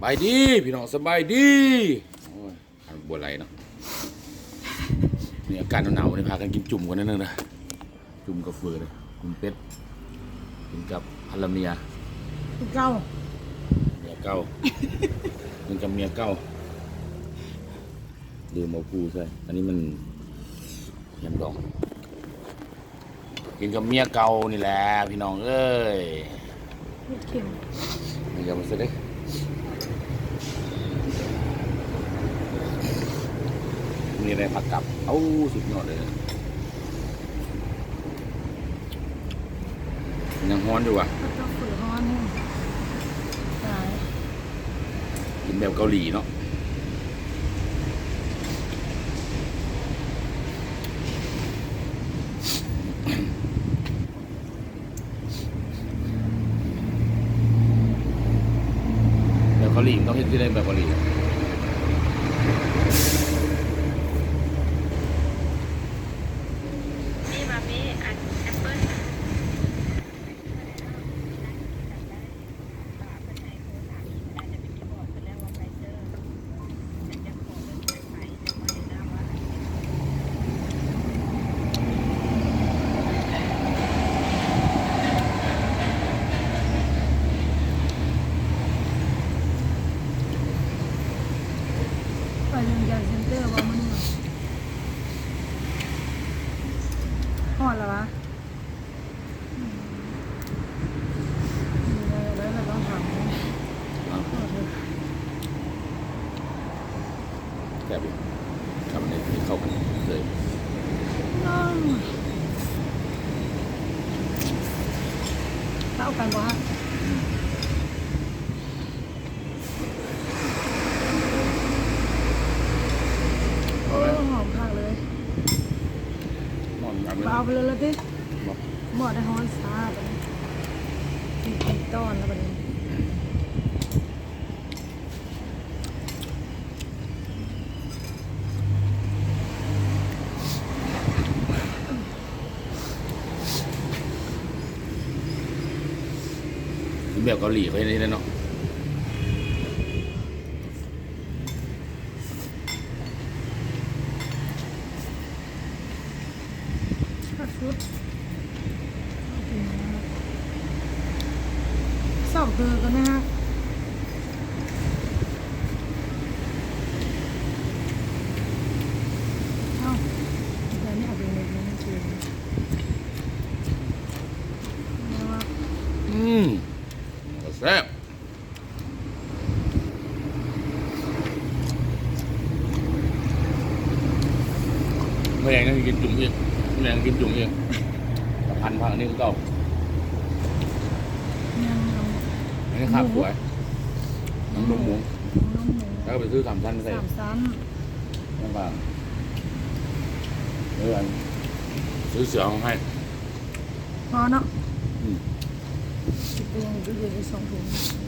ບາຍດີພີ່ນ້ອງ ສະບາຍດີ. ໂອ້ຍ ອັນບໍ່ໄຫຼເນາະ ນີ້ອາກາດໜາວໆ ນີ້ພາກັນກິນຈຸ່ມກັນໜ້ອຍໜຶ່ງເດີ ຈຸ່ມກັບເຝີເດີ ຈຸ່ມເປັດ ກິນກັບພັນລະເມຍ ຄືເກົ່າ ເມຍເກົ່າ ກິນກັບເມຍເກົ່າ. ລືມເອົາປູໃສ່ ອັນນີ້ມັນແຮມດອງ. ກິນກັບເມຍເກົ່ານີ້ແຫຼະພີ່ນ້ອງເອີຍ ເຮັດເຄັມ ນີ້ກໍມາຊິເດ້ ນີ້ໄດ້ຜັກກັບ ເອົາ ສຸດຍອດເລີຍ ຍັງຮ້ອນຢູ່ຫວາ ຜັກກັບເຝີຮ້ອນນີ້ ຕາຍ. ກິນແບບເກົາຫຼີເນາະ ແບບເກົາຫຼີມັນຕ້ອງເຮັດຄືໃດ ແບບເກົາຫຼີ. ໄປວຽງຈັນເຊັນເຕີບໍ່ມື້ນີ້ ຮອດແລ້ວຫວາ? ອືມ ໄດ້ ໄດ້ ໄດ້ລອງຖາມເບິ່ງ ເອົາ ແຊບຢູ່ ຄັນມັນໄດ້ເຂົ້າກັນເລີຍ ເຂົ້າກັນບໍ່? ອືມ. ໂອ້ ຫອມຄັກເລີຍ ຫອມຄັກເລີຍ ເອົາໄປເລີຍລະຕິ ບໍ່ ບໍ່ໄດ້ຮ້ອນຊາ ບັດນີ້ ຕິດ ຕິດຕ້ອນແລ້ວບັດນີ້. ກິນແບບເກົາຫຼີເຂົາເຮັດນີ້ແຫຼະເນາະ ຄັກສຸດ ຊອກເດີກັນນະຮະ ເອົ້າ ແບບນີ້ເອົາໄປເຮັດເມນູ ອືມ ແຊບ. ມື້ແລງຍັງກິນຈຸ່ມອີກ ມື້ແລງກິນຈຸ່ມອີກ ສຳຄັນພັກອັນນີ້ຄືເກົ່າ ຍັງ ອັນນີ້ຂາດສວຍ ນ້ຳນົມໝູ ນ້ຳນົມໝູ ແລ້ວກໍໄປຊື້ສາມຊັ້ນໃສ່ ສາມຊັ້ນ ແລ້ວກໍ ເອີ ອັນ ຊື້ເສື້ອມາໃຫ້ ພໍເນາະ ອືມ ຊິໄປຍັງຢູ່ເຮືອນອີກສອງເດືອນ ອືມ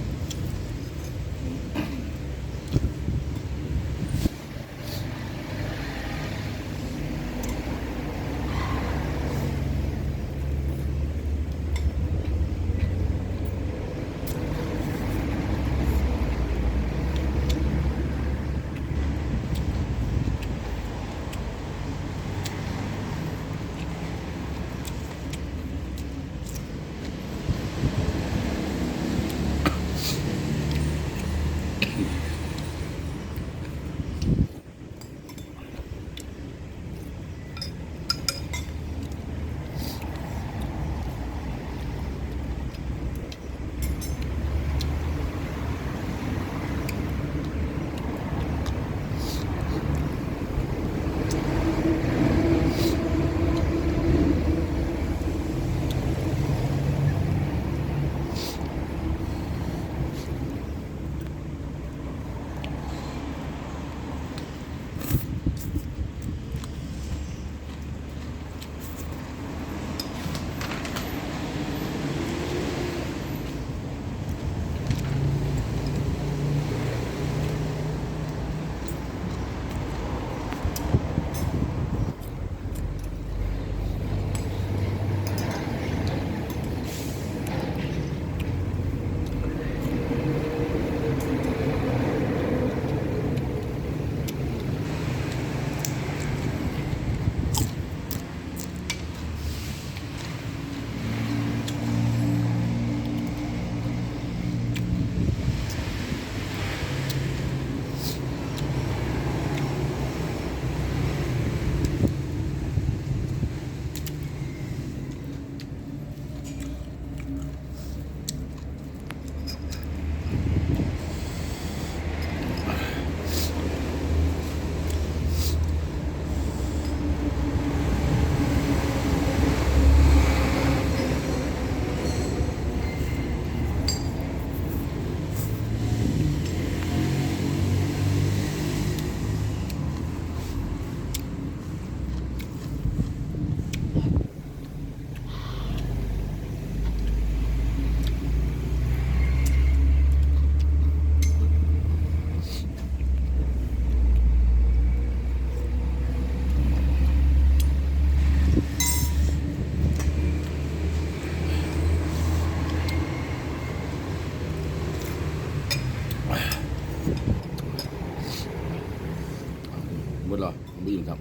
ບໍ່ອີ່ມຊ້ຳ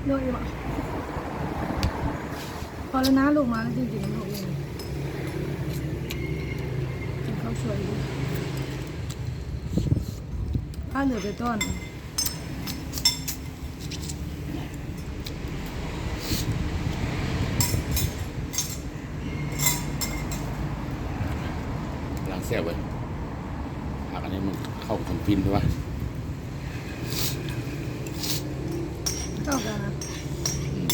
ໂດຍ ພໍແລ້ວນະ ລູກມາແລ້ວຈຶ່ງກິນນຳລູກເອງ ກິນເຂົ້າສວຍຢູ່ ອ້າ ເຫຼືອແຕ່ຕອນ ກຳລັງແຊບເວີຍ ຜັກອັນນີ້ມັນເຂົ້າກັນຟິນແທ້ວະ ເຂົ້າກັນນະ ອືມ.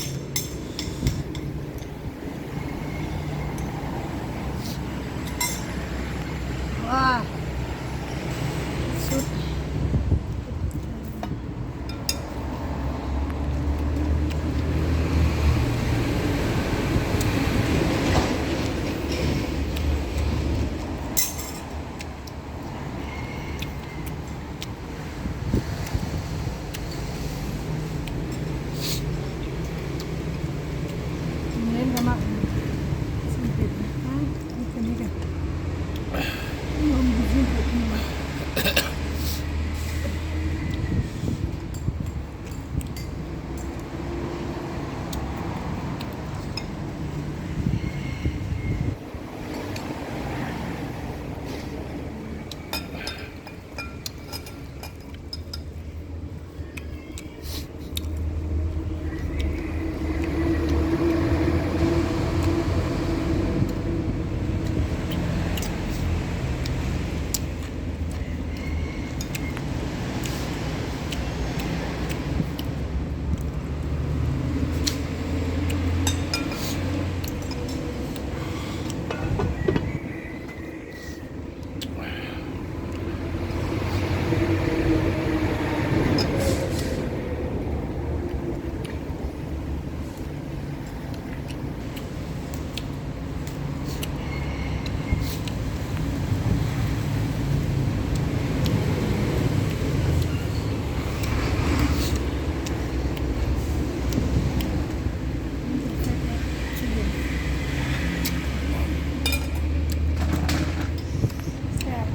ວ້າ ສຸດ. ເນັ້ນກະມັກ ຊິເປັນ ອ່າ ນີ້ກະ ນີ້ກະ ລວມຊິເປັນ. ແຊບ.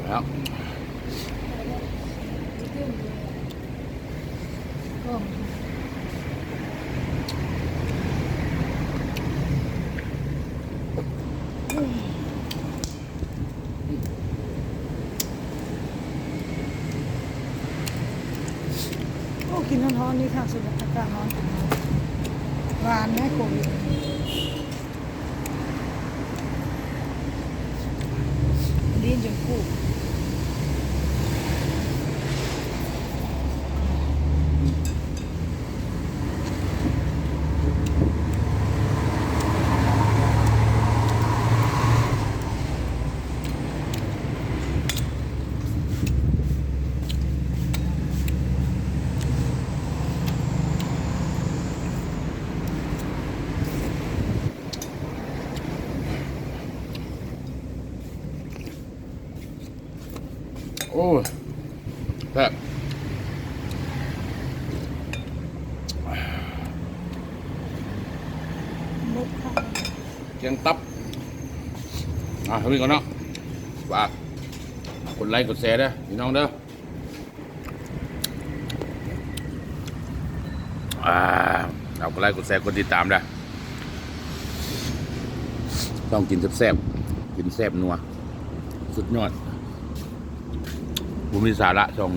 ແລ້ວ ໂອ້ ກິນຮ້ອນໆ ນີ້ຄັກສຸດລະ ອາກາດຮ້ອນ ຫວານແນ່ ໂຄວິດ ດີນຈົນປູກ. ໂອ້ຍ ແຊບ ໝົດຄ່ະ ແກງຕັບ ອ່າ ເທົ່ານີ້ກ່ອນເນາະ ຝາກກົດໄລກົດແຊເດີພີ່ນ້ອງເດີ. ອ່າ ເອົາກົດໄລກົດແຊກົດຕິດຕາມເດີ ຕ້ອງກິນແຊບໆ ກິນແຊບນົວ ສ ສຸດຍອດ ບໍ່ມີສາລະຊ່ອງ